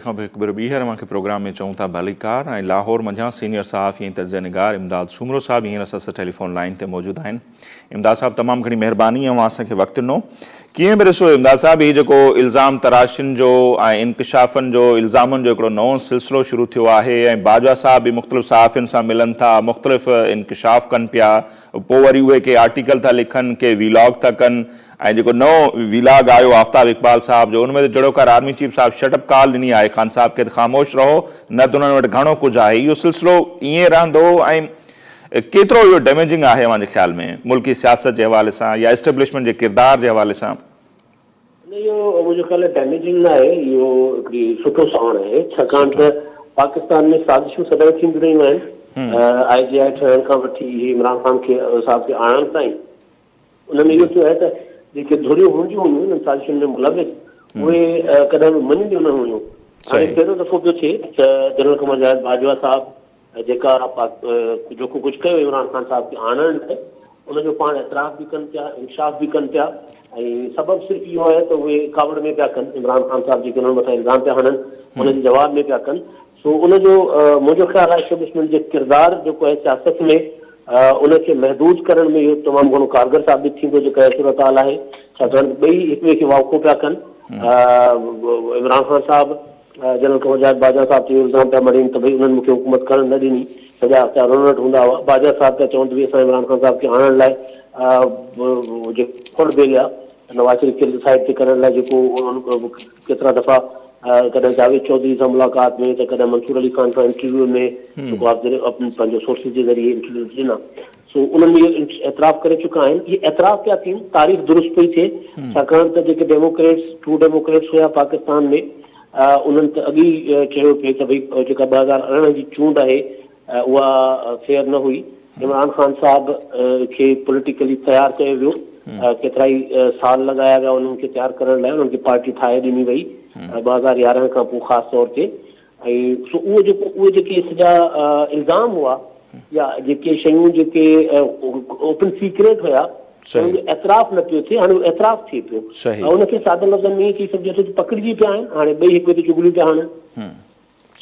کان پوء هڪ ڀيرو ٻيهر اوهان کي پروگرام ۾ چئون ٿا ڀليڪار ۽ لاهور منجهان سينيئر صحافي ۽ تجزيه نگار امداد سومرو صاحب هينئر اسان سان ٽيليفون لائين تي موجود آهن. امداد صاحب تمام گهڻي مهرباني اوهان اسان کي وقت ڏنو. ڪيئن به ڏسو امداد صاحب هي جيڪو الزام تراشين جو ۽ انڪشافن جو الزامن جو هڪڙو نئون سلسلو شروع ٿيو آهي ۽ باجوا صاحب به مختلف صحافين سان ملن ٿا مختلف انڪشاف ڪن پيا پوء وري اهي ڪي آرٽيڪل ٿا لکن ڪي وي لاگ ٿا ڪن ۽ جيڪو نئون وي لاگ آيو آفتاب اقبال صاحب جو ان ۾ ته جهڙوڪر آرمي چيف صاحب شٽ اپ ڪال ڏني آهي خان صاحب کي ته خاموش رهو نه ته انهن وٽ گهڻو ڪجهه آهي اهو سلسلو ائين رهندو ۽ ڪيترو اهو ڊيميجنگ آهي اوهان جي خيال ۾ ملڪي سياست جي حوالي سان يا اسٽيبلشمينٽ جي ڪردار جي حوالي سان؟ نه اهو منهنجو خيال آهي ڊيميجنگ نه آهي اهو هڪڙي سٺو ساڻ آهي ڇاڪاڻ ته پاڪستان ۾ سازشون سدائين ٿينديون رهيون آهن آء جي آء ٺهڻ کان وٺي عمران خان کي صاحب کي آڻڻ تائين ان ۾ اهو ٿيو آهي ته جيڪي ڌريون هونديون هيون انهن سازشن ۾ ملوث اهي ڪڏهن به مڃينديون نه هيون. هاڻي پهريون دفعو پيو ٿئي ته جنرل قمر جاويد باجوا صاحب جيڪا جيڪو ڪجهه ڪيو عمران خان صاحب کي آڻڻ لاء ان جو پاڻ اعتراف به ڪن پيا انڪشاف به ڪن پيا ۽ سبب صرف اهو آهي ته اهي ڪاوڙ ۾ پيا ڪن عمران خان صاحب جيڪي انهن مٿان الزام پيا هڻن ان جي جواب ۾ پيا ڪن. سو ان جو منهنجو خيال آهي اسٽيبلشمينٽ جي ڪردار جيڪو آهي سياست ۾ ان کي محدود ڪرڻ ۾ اهو تمام گهڻو ڪارگر ثابت ٿيندو جيڪا هي صورتحال آهي ڇاڪاڻ ته ٻئي هڪ ٻئي کي واوکو پيا ڪن عمران خان صاحب جنرل قمر جاويد باجوا صاحب تي اهو الزام پيا مڙهين ته ڀئي انهن مون کي حڪومت ڪرڻ نه ڏني سڄا اختيار انهن وٽ هوندا هئا باجوا صاحب پيا چون ته ڀئي اسان عمران خان صاحب کي آڻڻ لاء جيڪو ڦڙ ڀيليا نواز شريف کي سائيڊ تي ڪرڻ لاء جيڪو ڪيترا دفعا ڪڏهن جاويد چوڌري سان ملاقات ۾ ته ڪڏهن منصور علي خان سان انٽرويو ۾ جيڪو آف پنهنجو سورسز جي ذريعي انٽرويوز ڏنا سو انهن ۾ اهو اعتراف ڪري چڪا آهن اهي اعتراف پيا ٿين تاريخ درست پئي ٿئي ڇاڪاڻ ته جيڪي ڊيموڪريٽس ٽرو ڊيموڪريٽس هيا پاڪستان ۾ انهن ته اڳ ئي چيو پئي ته ڀئي جيڪا 2018 جي چونڊ آهي اها فيئر نه هئي، عمران خان صاحب کي پوليٽيڪلي تيار ڪيو ويو، ڪيترائي سال لڳايا ويا انهن کي تيار ڪرڻ لاء، انهن کي پارٽي ٺاهي ڏني وئي 2011 کان پوء خاص طور تي ۽ سو اهو جيڪو اهي جيڪي سڄا الزام هئا يا جيڪي شيون جيڪي اوپن سيڪريٽ هيا انهن جو اعتراف نه پيو ٿئي، هاڻي اهو اعتراف ٿئي پيو ان کي سادن لفظن ۾ ائين چئي سگهجي ٿو ته پڪڙجي پيا آهن، هاڻي ٻئي هڪ ٻئي تي چغليون پيا هڻن.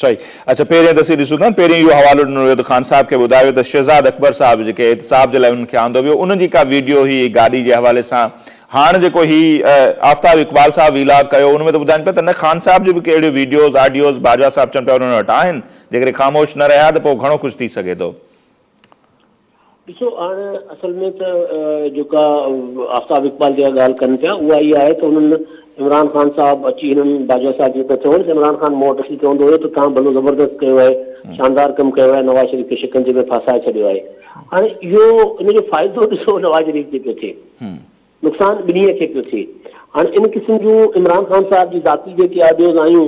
صحيح اڇا پهرين ته اسين ڏسون ٿا پهرين اهو حوالو ڏنو ويو ته خان صاحب کي ٻڌايو ويو ته شهزاد اڪبر صاحب جيڪي احتساب جي لاء انهن کي آندو ويو انهن جي ڪا ويڊيو هئي گاڏي جي حوالي سان هاڻ جيڪو هي آفتاب اقبال صاحب وي لاگ ڪيو ان ۾ ته ٻڌائن پيا ته نه خان صاحب جون به ڪي اهڙيون ويڊيوز آڊيوز باجوا صاحب چون پيا انهن وٽ آهن جيڪڏهن خاموش نه رهيا ته پوء گهڻو ڪجهه ٿي سگهي ٿو. ڏسو هاڻ اصل ۾ ته جيڪا آفتاب اقبال جيڪا ڳالهه ڪن پيا اها اها آهي ته انهن عمران خان صاحب اچي هنن باجوا صاحب جيڪو چون ته عمران خان مون وٽ اچي چوندو هيو ته توهان ڀلو زبردست ڪيو آهي شاندار ڪم ڪيو آهي نواز شريف کي شڪنجي ۾ ڦاسائي ڇڏيو آهي هاڻي اهو ان جو فائدو ڏسو نواز شريف کي پيو ٿئي. نقصان ٻنهي کي پيو ٿئي. هاڻ ان قسم جون عمران خان صاحب جي ذاتي جيڪي آڊيوز آيون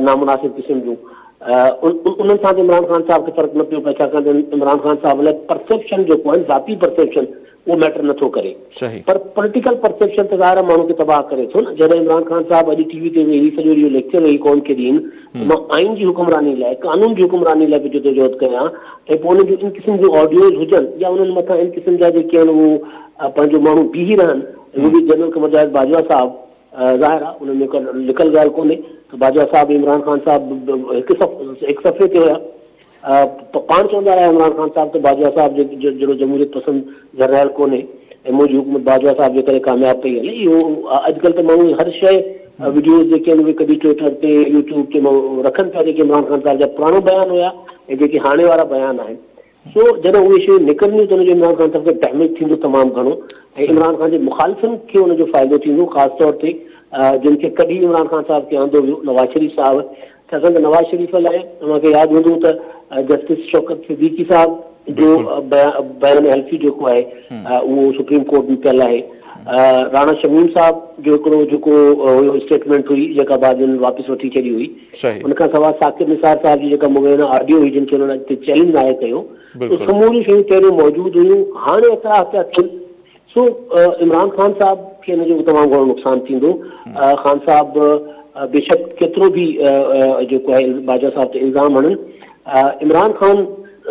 نامناسب قسم جون انهن سان ته عمران خان صاحب کي فرق نه پيو پئي ڇاڪاڻ ته عمران خان صاحب لاء پرسيپشن جيڪو آهي ذاتي پرسيپشن اهو ميٽر نه ٿو ڪري پر پوليٽيڪل پرسيپشن ته ظاهر آهي ماڻهو کي تباهه ڪري ٿو نه جڏهن عمران خان صاحب اڄ ٽي وي تي ويهي سڄو اهو ليڪچر ويهي قوم کي ڏين ته مان آئين جي حڪمراني لاء قانون جي حڪمراني لاء به جدوجهد ڪيان ۽ پوء انهن جون ان قسم جون آڊيوز هجن يا انهن مٿان ان قسم جا جيڪي آهن اهو پنهنجو ماڻهو بيهي رهن ۽ اهو به جنرل قمر جاويد باجوا صاحب ظاهر آهي ان ۾ ڪا لڪل ڳالهه ڪونهي ته باجوا صاحب ۽ عمران خان صاحب هڪ صف هڪ صفحي تي هيا پاڻ چوندا رهيا عمران خان صاحب ته باجوا صاحب جهڙو جمهوريت پسند جرنيل ڪونهي ۽ منهنجي حڪومت باجوا صاحب جي ڪري ڪامياب پئي هلي اهو اڄڪلهه ته ماڻهو هر شيء وڊيوز جيڪي آهن اهي ڪڍي ٽوئٽر تي يوٽيوب تي ماڻهو رکن پيا جيڪي عمران خان صاحب جا پراڻو بيان هيا ۽ جيڪي هاڻي وارا بيان آهن سو جڏهن اهي شيون نڪرنديون ته ان جو عمران خان صاحب کي ڊيميج ٿيندو تمام گهڻو ۽ عمران خان جي مخالفن کي ان جو فائدو ٿيندو خاص طور تي جن کي ڪڍي عمران خان صاحب کي آندو ويو نواز شريف صاحب ڇاڪاڻ ته نواز شريف لاء اوهان کي ياد هوندو ته جسٽس شوڪت صديقي صاحب جو بيان حلفي جيڪو آهي اهو سپريم ڪورٽ ۾ پيل آهي راڻا شميم صاحب جو هڪڙو جيڪو هيو اسٽيٽمينٽ هئي جيڪا بعد ۾ واپس وٺي ڇڏي هئي ان کان سواء ثاقب نثار صاحب جي جيڪا مبينا آڊيو هئي جن کي انهن اڄ تائين چئلينج ناهي ڪيو اهي سموريون شيون پهريون موجود هيون هاڻي اعتراف پيا ٿين سو عمران خان صاحب کي ان جو تمام گهڻو نقصان ٿيندو خان صاحب بيشڪ ڪيترو به جيڪو آهي باجوا صاحب تي الزام هڻن عمران خان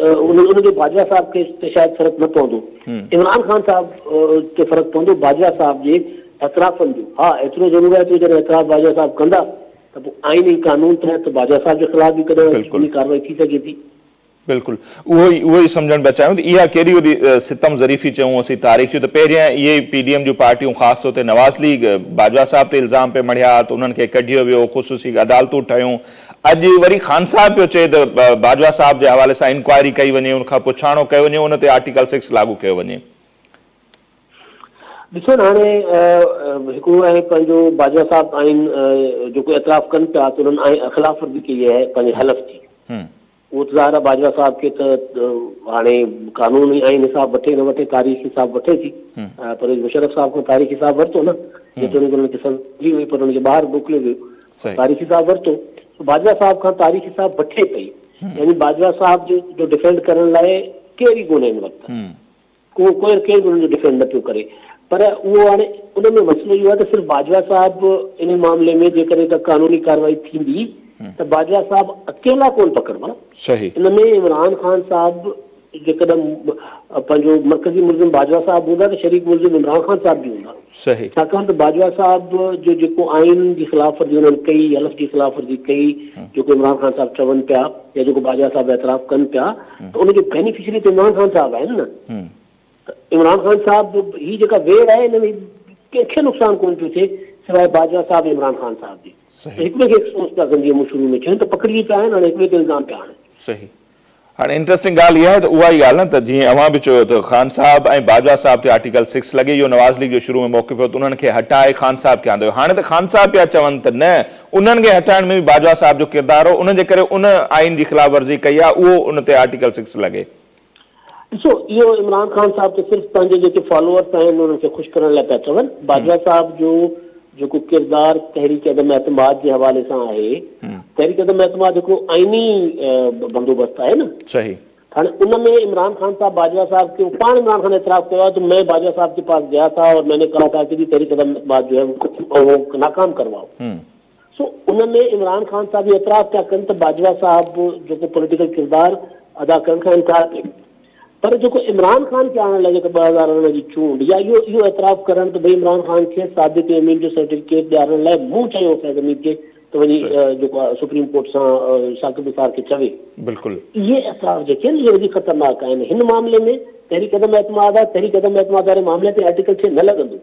ان جو باجوا صاحب کي ته شايد فرق نه پوندو عمران خان صاحب تي فرق پوندو باجوا صاحب جي اعترافن جو ها ايترو ضرور آهي ته جڏهن اعتراف باجوا صاحب ڪندا ته پوء آئين ۽ قانون تحت باجوا صاحب جي خلاف به ڪڏهن اچي ڪارروائي ٿي سگهي ٿي. بلڪل اهو ئي اهو ئي سمجهڻ پيا چاهيون ته اها ڪيڏي وڏي ستم ظريفي چئون اسين تاريخ جي ته پهريان اهي ئي پي ڊي ايم جون پارٽيون خاص طور تي نواز ليگ باجوا صاحب تي الزام پئي مڙهيا ته انهن کي ڪڍيو ويو خصوصي عدالتون ٺهيون اڄ وري خان صاحب پيو چئي ته باجوا صاحب جي حوالي سان انڪوائري ڪئي وڃي ان کان پڇاڻو ڪيو وڃي ان تي آرٽيڪل سڪس لاڳو ڪيو وڃي. ڏسو نه هاڻي هڪڙو آهي پنهنجو باجوا صاحب آئين جيڪو اعتراف ڪن پيا ته انهن آئين خلاف ورزي ڪئي آهي پنهنجي حلف جي. اهو ته ظاهر آهي باجوا صاحب کي ته هاڻي قانون ۽ آئين حساب وٺي نه وٺي تاريخ حساب وٺي ٿي. پرويز مشرف صاحب کان تاريخ حساب ورتو نه جيتوڻيڪ انهن کي سزا ملي وئي پر انهن کي ٻاهر موڪليو ويو تاريخ حساب ورتو باجوا صاحب کان تاريخ حساب وٺي پئي يعني باجوا صاحب جو ڊفينڊ ڪرڻ لاء ڪير ئي ڪونهي هن وقت. ڪو ڪير ڪير به انهن جو ڊفينڊ نه پيو ڪري پر اهو هاڻي ان ۾ مسئلو اهو آهي ته صرف باجوا صاحب انهي معاملي ۾ جيڪڏهن ڪا قانوني ڪارروائي ٿيندي ته باجوا صاحب اڪيلا ڪونه پڪڙبا ان ۾ عمران خان صاحب جيڪڏهن پنهنجو مرڪزي ملزم باجوا صاحب هوندا ته شريڪ ملزم عمران خان صاحب به هوندا ڇاڪاڻ ته باجوا صاحب جو جيڪو آئين جي خلاف ورزي انهن ڪئي حلف جي خلاف ورزي ڪئي جيڪو عمران خان صاحب چون پيا يا جيڪو باجوا صاحب اعتراف ڪن پيا ته ان جو بينيفشري ته عمران خان صاحب آهن نه ته عمران خان صاحب هي جيڪا ويڙهه آهي ان ۾ ڪنهن کي نقصان ڪونه پيو ٿئي سواء باجوا صاحب ۽ عمران خان صاحب جي ته هڪ ٻئي کي ايڪسپوز پيا ڪن جيئن مون شروع ۾ چيو ته پڪڙجي پيا آهن هاڻي هڪ ٻئي تي الزام پيا هڻن. صحيح هاڻي انٽرسٽنگ ڳالهه اها آهي ته اها ئي ڳالهه نه ته جيئن اوهان به چيو ته خان صاحب ۽ باجوا صاحب تي آرٽيڪل سڪس لڳي اهو نواز ليگ جو شروع ۾ موقف هو ته انهن کي هٽائي خان صاحب کي آندو ويو هاڻي ته خان صاحب پيا چون ته نه انهن کي هٽائڻ ۾ به باجوا صاحب جو ڪردار هو، ان جي ڪري ان آئين جي خلاف ورزي ڪئي آهي، اهو ان تي آرٽيڪل سڪس لڳي. ڏسو اهو عمران خان صاحب ته صرف پنهنجي جيڪي فالوورس آهن انهن کي خوش ڪرڻ لاء پيا چون، باجوا صاحب جو جيڪو ڪردار تحريڪ عدم اعتماد جي حوالي سان آهي، تحريڪ عدم اعتماد هڪڙو آئيني بندوبست آهي نه. صحيح. هاڻي ان ۾ عمران خان صاحب باجوا صاحب کي پاڻ عمران خان اعتراف ڪيو آهي ته مين باجوا صاحب ڪي پاس گيا ٿا اور مين ني ڪها ٿا ڪي جي تحريڪ عدم اعتماد جو هي وو ناڪام ڪروائو سو ان ۾ عمران خان صاحب اهو اعتراف پيا ڪن ته باجوا صاحب جيڪو پوليٽيڪل ڪردار ادا ڪرڻ کان انڪار ڪيو پر جيڪو عمران خان کي آڻڻ لاء جيڪا 2018 جي چونڊ يا اهو اهو اعتراف ڪرڻ ته ڀئي عمران خان کي صادق ۽ امين جو سرٽيفڪيٽ ڏيارڻ لاء مون چيو فيض حميد کي ته وڃي جيڪو آهي سپريم ڪورٽ سان ثاقب نثار کي چوي. بلڪل. اهي اعتراف جيڪي آهن اهي وڌيڪ خطرناڪ آهن. هن معاملي ۾ تحريڪ عدم اعتماد آهي، تحريڪ عدم اعتماد واري معاملي تي آرٽيڪل 6 نه لڳندو.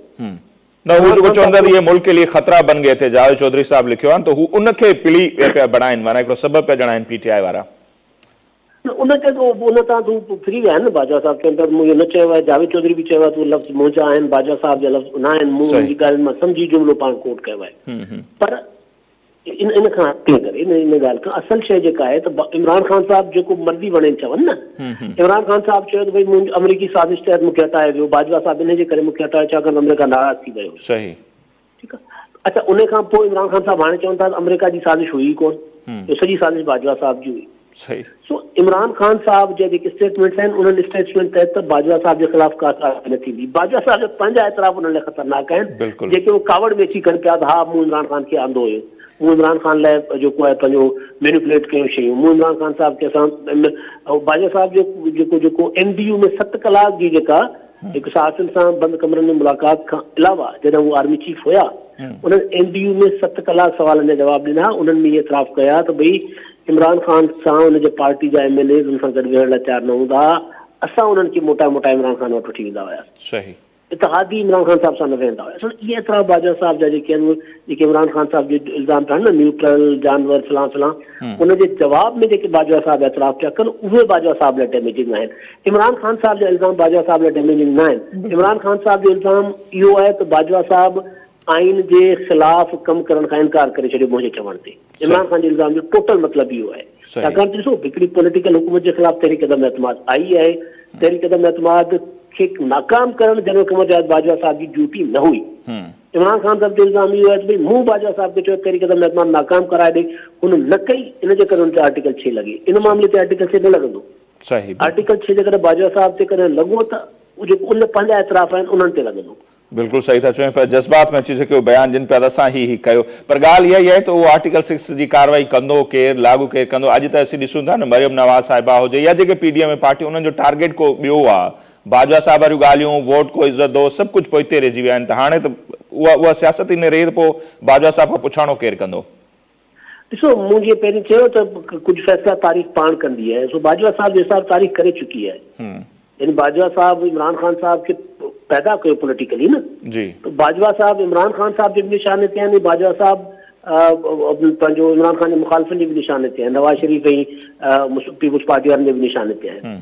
نه هو جيڪو چون ٿا ته يي ملڪ ڪي ليي خطرا بن گئي ٿي جاويد چوڌري صاحب لکيو آهي ته هو ان کي پلي پيا بڻائن معنيٰ هڪڙو سبب پيا ڄاڻائن پي ٽي آء وارا. نه ان تي ته ان تان ته هو ڦري ويا آهن نه باجوا صاحب چون ٿا ته مون اهو نه چيو آهي جاويد چوڌري به چيو آهي ته اهي لفظ منهنجا آهن باجوا صاحب جا لفظ نه آهن مون انهن جي ڳالهين مان سمجهي جملو پاڻ ڪوٽ ڪيو آهي پر ان ان کان هٽي ڪري ان ان ڳالهه کان اصل شيء جيڪا آهي ته عمران خان صاحب جيڪو مرضي وڻين چون نه عمران خان صاحب چيو ته ڀئي منهنجو آمريڪي سازش تحت مون کي هٽايو ويو باجوا صاحب ان جي ڪري مون کي هٽايو ڇاڪاڻ ته آمريڪا ناراض ٿي ويو صحيح. ٺيڪ آ اڇا انهي کان پوء عمران خان صاحب هاڻي چون ٿا ته آمريڪا جي سازش هئي ئي ڪون جو سڄي سازش باجوا صاحب جي هئي. صحيح. سو عمران خان صاحب جا جيڪي اسٽيٽمينٽس آهن انهن اسٽيٽمينٽ تحت ته باجوا صاحب جي خلاف ڪا ڪارروائي نه ٿيندي. باجوا صاحب جا پنهنجا اعتراف انهن لاء خطرناڪ آهن جيڪي هو ڪاوڙ ۾ اچي ڪن پيا ته ها مون عمران خان کي آندو هيو مون عمران خان لاء جيڪو آهي پنهنجو مينيپوليٽ ڪيون شيون مون عمران خان صاحب کي اسان باجوا صاحب جو جيڪو جيڪو اين ڊي يو ۾ 7 ڪلاڪ جي جيڪا هڪ صحافين سان بند ڪمرن ۾ ملاقات کان علاوه جڏهن هو آرمي چيف هيا انهن اين ڊي يو ۾ 7 ڪلاڪ سوالن جا جواب ڏنا انهن ۾ اهي اعتراف ڪيا ته ڀئي عمران خان سان ان جي پارٽي جا ايم اين ايز ان سان گڏ ويهڻ لاء تيار نه هوندا ها اسان انهن کي موٽائي موٽائي عمران خان وٽ وٺي ويندا هياسين. صحيح. اتحادي عمران خان صاحب سان نه ويهندا هيا. سو اهي اعتراف باجوا صاحب جا جيڪي آهن اهي جيڪي عمران خان صاحب جي الزام پيا هڻن نه نيوٽرل جانور فلان فلان ان جي جواب ۾ جيڪي باجوا صاحب اعتراف پيا ڪن اهي باجوا صاحب لاء ڊيميجنگ آهن. عمران خان صاحب جا الزام باجوا صاحب لاء ڊيميجنگ نه آهن. عمران خان صاحب جو الزام اهو آهي ته باجوا صاحب آئين جي خلاف ڪم ڪرڻ کان انڪار ڪري ڇڏيو منهنجي چوڻ تي. عمران خان جي الزام جو ٽوٽل مطلب اهو آهي. ڇاڪاڻ ته ڏسو هڪڙي پوليٽيڪل حڪومت جي خلاف تحريڪ عدم اعتماد آئي آهي. تحريڪ عدم اعتماد کي ناڪام ڪرڻ جنرل قمر جاويد باجوا صاحب جي ڊيوٽي نه هئي. عمران خان صاحب جو الزام اهو آهي ته ڀئي مون باجوا صاحب کي چيو تحريڪ عدم اعتماد ناڪام ڪرائي ڏي، هن نه ڪئي ان جي ڪري ان تي آرٽيڪل 6 لڳي. ان معاملي تي آرٽيڪل 6 نه لڳندو. آرٽيڪل 6 جيڪڏهن باجوا صاحب تي ڪڏهن لڳو ته جيڪو ان جا پنهنجا اعتراف آهن انهن تي لڳندو. بلڪل صحيح ٿا چئو پر جذبات ۾ اچي جيڪي بيان ڏين پيا ته اسان هي هي ڪيو پر ڳالهه اها ئي آهي ته اهو آرٽيڪل سڪس جي ڪارروائي ڪندو ڪير لاڳو ڪير ڪندو اڄ ته اسين ڏسون ٿا نه مريم نواز صاحبه هجي يا جيڪي پي ڊي ايم ۾ پارٽيون انهن جو ٽارگيٽ ڪو ٻيو آهي باجوا صاحب واريون ڳالهيون ووٽ ڪو عزت دو سڀ ڪجهه پوئتي رهجي ويا آهن ته هاڻي ته اها اها سياست ئي نه رهي ته پوء باجوا صاحب کان پڇاڻو ڪير ڪندو. ڏسو مون جيئن پهرين چيو ته ڪجهه فيصلا تاريخ پاڻ ڪندي آهي سو باجوا صاحب جو حساب تاريخ ڪري چڪي آهي. يعني باجوا صاحب عمران خان صاحب کي پيدا ڪيو پوليٽيڪلي نه جي. ته باجوا صاحب عمران خان صاحب جي به نشاني تي آهن ۽ باجوا صاحب پنهنجو عمران خان جي مخالفن جي به نشاني تي آهن، نواز شريف ۽ پيپلز پارٽي وارن جي به نشاني تي آهن.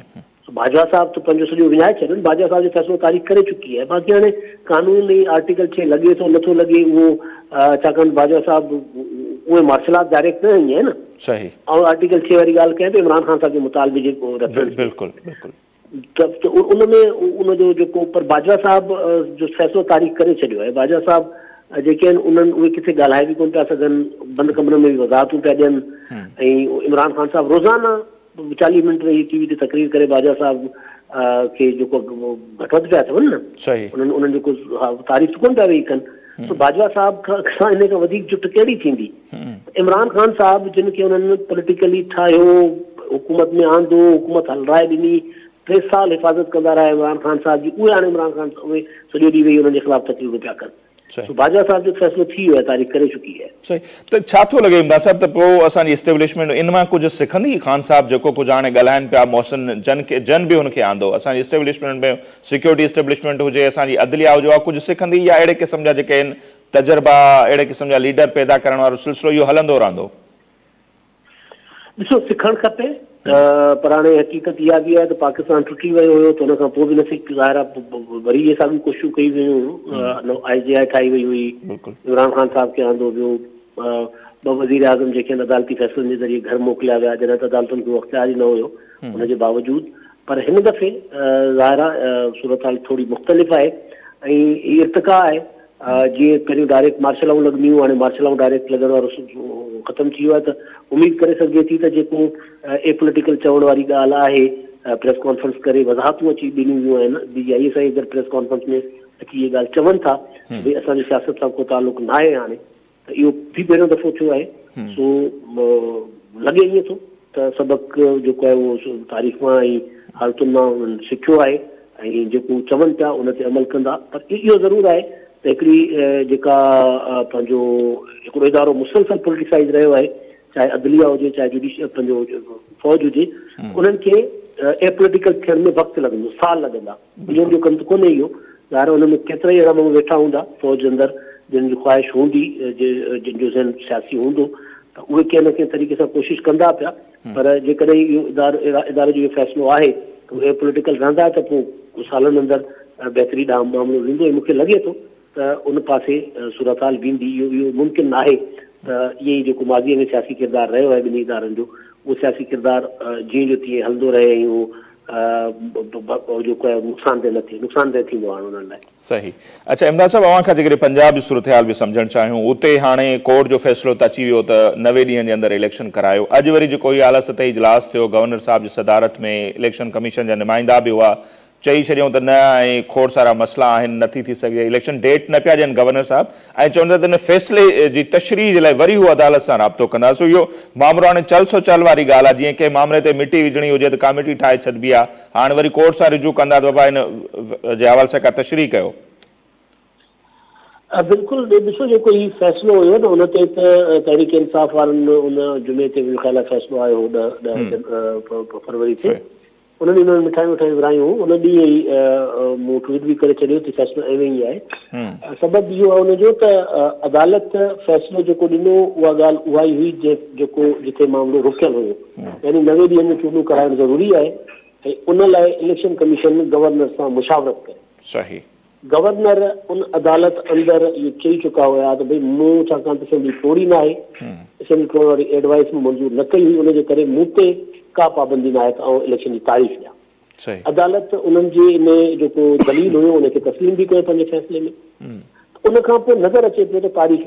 باجوا صاحب ته پنهنجو سڄو وڃائي ڇڏيو نه، باجوا صاحب جو فيصلو تاريخ ڪري چڪي آهي، باقي هاڻي قانون ۽ آرٽيڪل 6 لڳي ٿو نٿو لڳي اهو ڇاڪاڻ ته باجوا صاحب اهي مارشل لا ڊائريڪٽ نه هنئي آهي نه. صحيح. آئون آرٽيڪل 6 واري ڳالهه ڪيان پيو عمران خان صاحب جي مطالبي جي ريفرنس ۾. بلڪل بلڪل. ته ان ۾ ان جو جيڪو پر باجوا صاحب جو فيصلو تاريخ ڪري ڇڏيو آهي، باجوا صاحب جيڪي آهن انهن اهي ڪٿي ڳالهائي به ڪونه پيا سگهن، بند ڪمرن ۾ به وضاحتون پيا ڏين ۽ عمران خان صاحب روزانه 40 منٽ ويهي ٽي وي تي تقرير ڪري باجوا صاحب کي جيڪو گهٽ وڌ پيا چون نه انهن انهن جو ڪو تعريف ته ڪونه پيا ويهي ڪن ته باجوا صاحب کان ان کان وڌيڪ جٺ ڪهڙي ٿيندي. عمران خان صاحب جن کي انهن پوليٽيڪلي ٺاهيو، حڪومت ۾ آندو، حڪومت هلرائي ڏني، 3 سال حفاظت ڪندا رهيا عمران خان صاحب جي، اهي هاڻي عمران خان اهي سڄو ڏينهن ويهي انهن جي خلاف تقريرون پيا ڪن. سو باجوا صاحب جو فيصلو ٿي ويو آهي، تاريخ ڪري چڪي آهي. صحيح ته ڇا ٿو لڳي امداد صاحب ته پوء اسان جي اسٽيبلشمينٽ ان مان ڪجهه سکندي؟ خان صاحب جيڪو ڪجهه هاڻي ڳالهائن پيا محسن جن کي جن به ان کي آندو اسان جي اسٽيبلشمينٽ ۾ سيڪيورٽي اسٽيبلشمينٽ هجي اسان جي عدليه هجي اها ڪجهه سکندي يا اهڙي قسم جا جيڪي آهن تجربا اهڙي قسم جا ليڊر پيدا ڪرڻ وارو سلسلو اهو هلندو رهندو؟ ڏسو سکڻ کپي پر هاڻي حقيقت اها به آهي ته پاڪستان ٽٽي ويو هيو ته ان کان پوء به نه سک ظاهر آهي وري اهي ساڳيون ڪوششون ڪيون ويون هيون I جي آء ٺاهي وئي هئي عمران خان صاحب کي آندو ويو 2 وزير اعظم جيڪي آهن عدالتي فيصلن جي ذريعي گهر موڪليا ويا جڏهن ته عدالتن کي اهو اختيار ئي نه هيو ان جي باوجود پر هن دفعي ظاهر آهي صورتحال ٿوري مختلف آهي ۽ هي ارتقا آهي جيئن پهريون ڊائريڪٽ مارشل لائون لڳنديون هيون، هاڻي مارشل لائون ڊائريڪٽ لڳڻ وارو ختم ٿي ويو آهي ته اميد ڪري سگهجي ٿي ته جيڪو اي پوليٽيڪل چوڻ واري ڳالهه آهي، پريس ڪانفرنس ڪري وضاحتون اچي ڏنيون ويون آهن، D G I S I اگر پريس ڪانفرنس ۾ اچي اهي ڳالهه چون ٿا ته ڀئي اسان جو سياست سان ڪو تعلق ناهي هاڻي ته اهو به پهريون دفعو ٿيو آهي سو لڳي ائين ٿو ته سبق جيڪو آهي اهو تاريخ مان ۽ حالتن مان انهن سکيو آهي ۽ جيڪو هو چون پيا ان تي عمل ڪندا پر اهو ضرور آهي ته هڪڙي جيڪا پنهنجو هڪڙو ادارو مسلسل پوليٽيسائيز رهيو آهي چاهي عدليه هجي چاهي جوڊيشل پنهنجو فوج هجي انهن کي اي پوليٽيڪل ٿيڻ ۾ وقت لڳندو سال لڳندا ڏينهن جو ڪم ته ڪونهي اهو ظاهر آهي ان ۾ ڪيترائي اهڙا ماڻهو ويٺا هوندا فوج اندر جن جي خواهش هوندي جن جو ذهن سياسي هوندو ته اهي ڪنهن نه ڪنهن طريقي سان ڪوشش ڪندا پيا پر جيڪڏهن اهو ادارو اداري جو اهو فيصلو آهي ته اهي پوليٽيڪل رهندا ته پوء سالن اندر بهتري ڏانهن معاملو ويندو ۽ مون کي لڳي ٿو ته ان پاسي صورتحال ويندي اهو اهو ممڪن ناهي ته ائين ئي جيڪو ماضي ۾ سياسي ڪردار رهيو آهي ٻنهي ادارن جو اهو سياسي ڪردار جيئن جو تيئن هلندو رهي ۽ اهو جيڪو آهي نقصانده نه ٿئي نقصانده ٿيندو هاڻ انهن لاء. صحيح. اڇا امداد صاحب اوهان کان جيڪڏهن پنجاب جي صورتحال به سمجهڻ چاهيون اتي هاڻي ڪورٽ جو فيصلو ته اچي ويو ته 90 ڏينهن جي اندر اليڪشن ڪرايو اڄ وري جيڪو هي اعليٰ سطحي اجلاس ٿيو گورنر صاحب جي صدارت ۾ اليڪشن ڪميشن جا نمائندا به هئا چئي ڇڏيائون ته نه ۽ کوڙ سارا مسئلا آهن نه ٿي ٿي سگهي اليڪشن ڊيٽ نه پيا ڏين گورنر صاحب ۽ چون ٿا ته ان فيصلي جي تشريح جي لاء وري هو عدالت سان رابطو ڪندا سو اهو مامرو هاڻي چل سو چل واري ڳالهه آهي جيئن ڪنهن مامري تي مٽي وجهڻي هجي ته ڪاميٽي ٺاهي ڇڏبي آهي هاڻي وري ڪورٽ سان رجوع ڪندا ته بابا ان جي حوالي سان ڪا تشريح ڪيو. بلڪل ڏسو جيڪو هي فيصلو هيو نه ان تي ته تحريڪ انصاف وارن ان جمعي تي منهنجو خيال آهي فيصلو آيو هو 10 فروري تي ان ڏينهن انهن مٺايون وٺايون ورهايون هيون، ان ڏينهن ئي مون ٽوئيٽ به ڪري ڇڏيو ته فيصلو ايوين ئي آهي. سبب اهو آهي ان جو ته عدالت فيصلو جيڪو ڏنو اها ڳالهه اها ئي هئي جيڪو جتي معاملو رڪيل هيو يعني 90 ڏينهن ۾ چونڊون ڪرائڻ ضروري آهي ۽ ان لاء اليڪشن ڪميشن گورنر سان مشاورت ڪري. صحيح. گورنر ان عدالت اندر اهو چئي چڪا هيا ته ڀئي مون ڇاڪاڻ ته اسيمبلي ٽوڙي ناهي، اسيمبلي ٽوڙڻ واري ايڊوائس مون منظور نه ڪئي هئي ان جي ڪري مون تي ڪا پابندي ناهي ته آئون اليڪشن جي تاريخ ڏيان. عدالت انهن جي ان جيڪو دليل هيو ان کي تسليم به ڪيو پنهنجي فيصلي ۾. ان کان پوء نظر اچي پيو ته تاريخ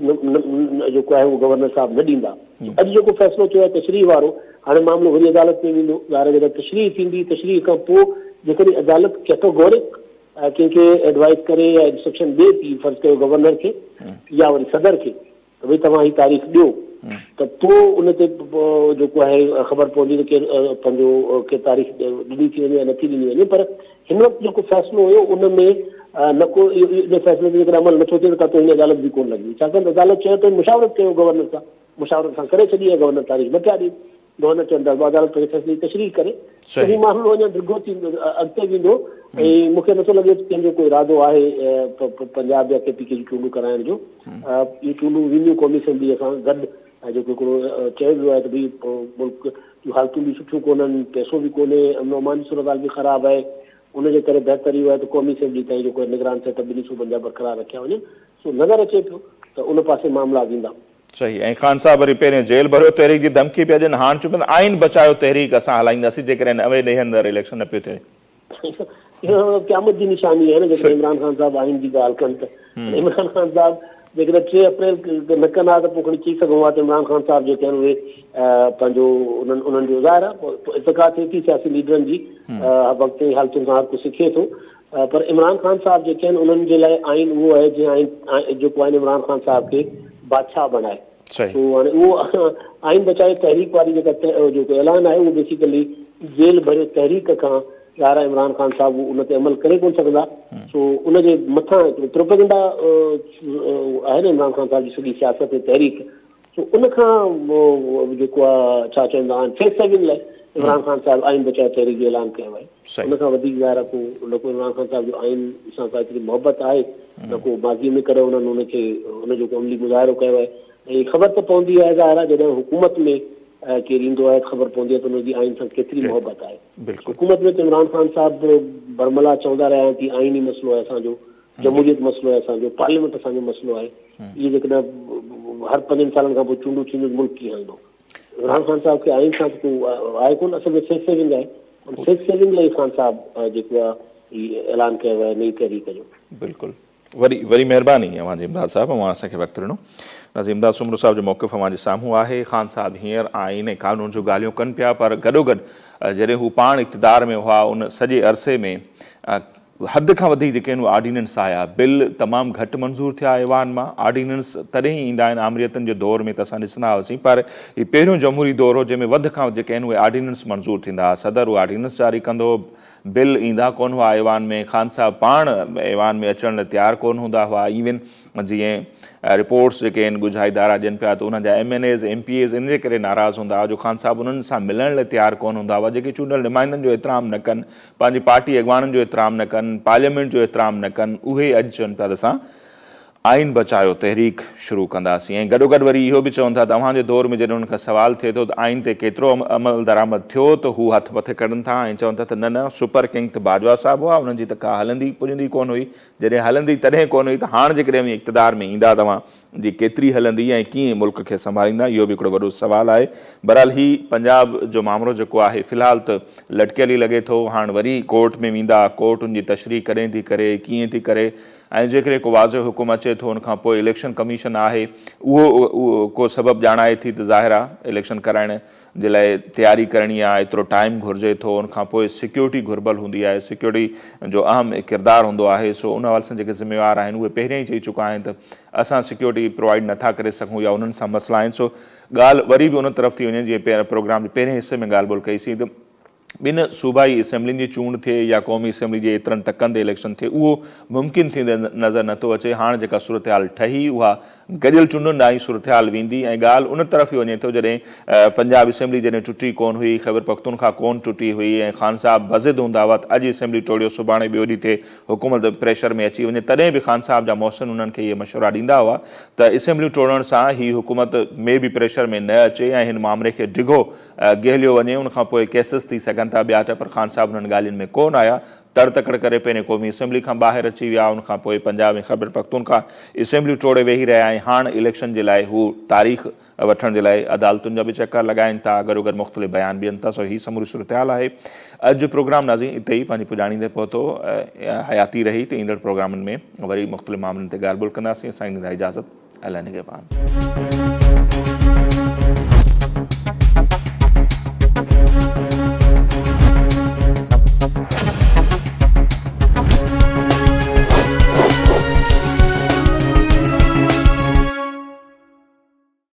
جيڪو آهي اهو گورنر صاحب نه ڏيندا. اڄ جيڪو فيصلو ٿيو آهي تشريح وارو هاڻي معاملو وري عدالت ۾ ويندو. ظاهر آهي جڏهن تشريح ٿيندي تشريح کان پوء جيڪڏهن عدالت ڪيٽوگورڪ ڪنهن کي ايڊوائيز ڪري يا انسٽرڪشن ڏئي ٿي فرض ڪيو گورنر کي يا وري صدر کي ته ڀئي توهان هي تاريخ ڏيو ته پوء ان تي جيڪو آهي خبر پوندي ته ڪير پنهنجو ڪي تاريخ ڏني ٿي وڃي يا نٿي ڏني وڃي پر هن وقت جيڪو فيصلو هيو ان ۾ نه ڪو ان فيصلي تي جيڪڏهن عمل نٿو ٿئي ته ڪا توهين عدالت به ڪونه لڳندي ڇاڪاڻ ته عدالت چيو ته مشاورت ڪيو گورنر سان. مشاورت سان ڪري ڇڏي آهي، گورنر تاريخ نه پيا ڏين، گورنر چون ٿا عدالت پنهنجي فيصلي جي تشريح ڪري ته هي معاملو اڃا ڊگهو ٿيندو اڳتي ويندو ۽ مون کي نٿو لڳي ته ڪنهن جو ڪو ارادو آهي پنجاب يا ڪي پي ڪي جون چونڊون ڪرائڻ جو. اهي چونڊون وينديون قومي اسيمبليء سان گڏ ۽ جيڪو هڪڙو چيو ويو آهي ته ڀئي ملڪ جون حالتون به سٺيون ڪونهن، پئسو به ڪونهي، امن و امان جي صورتحال به خراب آهي، ان جي ڪري بهتر اهو آهي ته قومي اسيمبلي تائين جيڪو نگران سيٽ اپ ٻنهي صوبن جا برقرار رکيا وڃن. سو نظر اچي پيو ته ان پاسي معاملا ويندا. صحيح ۽ خان صاحب وري پهرين جيل ڀريو تحريڪ جي ڌمڪي پيا ڏين هاڻ چون پيا ته آئين بچايو تحريڪ اسان هلائينداسين جيڪڏهن 90 ڏينهن اندر اليڪشن نه پيو ٿئي. اهو قيامت جي نشاني آهي نه جيڪڏهن عمران خان صاحب آئين جي ڳالهه ڪن ته عمران خان صاحب جيڪڏهن 3 اپريل نه ڪن ها ته پوء کڻي چئي سگهون ها ته عمران خان صاحب جيڪي آهن اهي پنهنجو انهن انهن جو ظاهر آهي ارتقا ٿئي ٿي سياسي ليڊرن جي وقت ۽ حالتن سان هر ڪو سکي ٿو پر عمران خان صاحب جيڪي آهن انهن جي لاء آئين اهو آهي جنهن آئين جيڪو آئين عمران خان صاحب کي بادشاهه بڻائي سو هاڻي اهو آئين بچايو تحريڪ واري جيڪا جيڪو اعلان آهي اهو بيسيڪلي جيل ڀريو تحريڪ کان ظاهر آهي عمران خان صاحب ان تي عمل ڪري ڪونه سگهندا سو ان جي مٿان هڪڙو پروپيگنڊا آهي نه عمران خان صاحب جي سڄي سياست ۽ تحريڪ سو ان کان جيڪو آ ڇا چوندا آهن فيس سيونگ لاء عمران خان صاحب آئين بچايو تحريڪ جو اعلان ڪيو آهي ان کان وڌيڪ ظاهر آ ڪو نه ڪو عمران خان صاحب جو آئين سان ڪا ايتري محبت آهي نه ڪو ماضي ۾ ڪڏهن انهن ان کي ان جو ڪو عملي مظاهرو ڪيو آهي ۽ خبر ته پوندي آهي ظاهر آ جڏهن حڪومت ۾ ڪير ايندو آهي ته خبر پوندي آهي ته ان جي آئين سان ڪيتري محبت آهي حڪومت ۾ ته عمران خان صاحب برملا چوندا رهيا آهن ته آئين ئي مسئلو آهي اسان جو جمهوريت مسئلو آهي اسان جو پارليامينٽ اسان جو مسئلو آهي اهي جيڪڏهن هر 5 سالن کان پوء چونڊون ٿينديون ته ملڪ ڪيئن هلندو؟ عمران خان صاحب کي آئين سان ته ڪو آهي ڪونه اصل ۾ فيس سيونگ آهي ان فيس سيونگ لاء خان صاحب جيڪو آهي هي اعلان ڪيو آهي نئين تحريڪ جو. بلڪل وڏي وڏي مهرباني اوهان جي امداد صاحب اوهان اسان کي وقت ڏنو. ناظرين امداد سومرو صاحب جو موقف اوهان جي سامهون آهي خان صاحب هينئر آئين ۽ قانون جون ڳالهيون ڪن پيا پر گڏوگڏ جڏهن هو پاڻ اقتدار ۾ هئا ان سڄي عرصي ۾ حد کان وڌيڪ جيڪي آهن اهي آرڊيننس آيا، بل تمام گهٽ منظور ٿيا ايوان مان، آرڊيننس تڏهن ئي ايندا آهن آمريتن جي دور ۾ ته اسان ڏسندا هئاسين پر هي پهريون جمهوري دور هو جنهن ۾ وڌ کان وڌ جيڪي آهن اهي آرڊيننس منظور ٿيندا هئا، صدر اهي آرڊيننس جاري ڪندو هو، بل ايندا ڪونه هئا ايوان ۾، خان صاحب پاڻ ايوان ۾ اچڻ لاء تيار ڪونه هوندا هئا، ايون جيئن رپورٽس جيڪي آهن ڳجها ادارا ڏين پيا ته انهن جا M N As M P As ان جي ڪري ناراض هوندا هئا جو خان صاحب انهن سان ملڻ لاء تيار ڪونه هوندا هئا جيڪي چونڊيل نمائندن جو احترام نه ڪن پنهنجي پارٽي اڳواڻن جو احترام نه ڪن پارليامينٽ جو احترام نه ڪن اهي اڄ چون پيا ته اسان آئين بچايو تحريڪ شروع ڪنداسين ۽ گڏوگڏ وري اهو به چون ٿا ته اوهان جي دور ۾ جڏهن انهن کان سوال ٿئي ٿو ته آئين تي ڪيترو عمل درآمد ٿيو ته هو هٿ مٿي ڪڍن ٿا ۽ چون ٿا ته نه نه سپر ڪنگ ته باجوا صاحب هئا انهن جي ته ڪا هلندي پڄندي ڪونه هئي جڏهن هلندي تڏهن ڪونه هئي ته هاڻ جيڪڏهن اوهين اقتدار ۾ ايندا ته اوهان جي ڪيتري هلندي ۽ ڪيئن ملڪ کي سنڀاليندا اهو به هڪڙو وڏو سوال آهي. بهرحال هي پنجاب جو مامرو جيڪو آهي في الحال ته لٽڪيل ئي لڳي ٿو هاڻ وري ڪورٽ ۾ ويندا ڪورٽ ان جي تشريح ڪڏهن ٿي ڪري ڪيئن ٿي ڪري ۽ جيڪڏهن ڪو واضح حڪم اچي ٿو ان کان پوء اليڪشن ڪميشن آهي اهو ڪو سبب ڄاڻائي ٿي ته ظاهر آهي اليڪشن ڪرائڻ جي لاء تياري ڪرڻي آهي ايترو ٽائيم گهرجي ٿو ان کان پوء سيڪيورٽي گهربل هوندي آهي سيڪيورٽي جو اهم ڪردار هوندو آهي سو ان حوالي سان جيڪي ذميوار آهن اهي پهريان ئي چئي چڪا آهن ته اسان سيڪيورٽي پرووائيڊ نٿا ڪري سگهون يا انهن سان مسئلا آهن سو ڳالهه وري به ان طرف ٿي وڃي جيئن پروگرام جي پهرين حصي ۾ ڳالهه ٻولهه ڪئي سين ته ٻن صوبائي اسيمبلين جي چونڊ ٿئي يا قومي اسيمبلي جي ايترن تڪن تي اليڪشن ٿئي اهو ممڪن ٿيندي نظر نٿو اچي هاڻ جيڪا صورتحال ٺهي اها گڏيل چونڊن ڏانهن ئي صورتحال ويندي ۽ ڳالهه ان طرف ئي وڃي ٿو جڏهن پنجاب اسيمبلي جڏهن ٽٽي ڪونه هئي خيبر پختونخوا ڪونه ٽٽي هئي ۽ خان صاحب بضد هوندا هئا ته اڄ اسيمبلي ٽوڙيو سڀاڻي ٻيو ڏينهن ٿئي حڪومت پريشر ۾ اچي وڃي تڏهن به خان صاحب جا محسن انهن کي اهي مشورا ڏيندا هئا ته اسيمبليون ٽوڙڻ سان هي حڪومت ۾ به پريشر ۾ نه اچي ۽ هن مامري کي ڊگهو گهليو وڃي ان کان پوء ڪيسز ٿي سگهن ٿا ٻيا ٽه پر خان صاحب انهن ڳالهين ۾ ڪونه آيا تڙ تڪڙ ڪري پهرين قومي اسيمبلي کان ٻاهر اچي ويا ان کان پوء پنجاب ۽ خيبر پختونخوا اسيمبليون ٽوڙي ويهي رهيا ۽ هاڻ اليڪشن جي لاء هو تاريخ وٺڻ جي لاء عدالتن جا به چڪر لڳائين ٿا گڏوگڏ مختلف بيان به ڏين ٿا سو هي سموري صورتحال آهي اڄ جو پروگرام ناظرين اتي ئي پنهنجي پڄاڻي تي پهتو حياتي رهي ته ايندڙ پروگرامن ۾ وري مختلف معاملن تي ڳالهه ٻولهه ڪنداسين اسان کي ڏيندا اجازت الله نگهبان.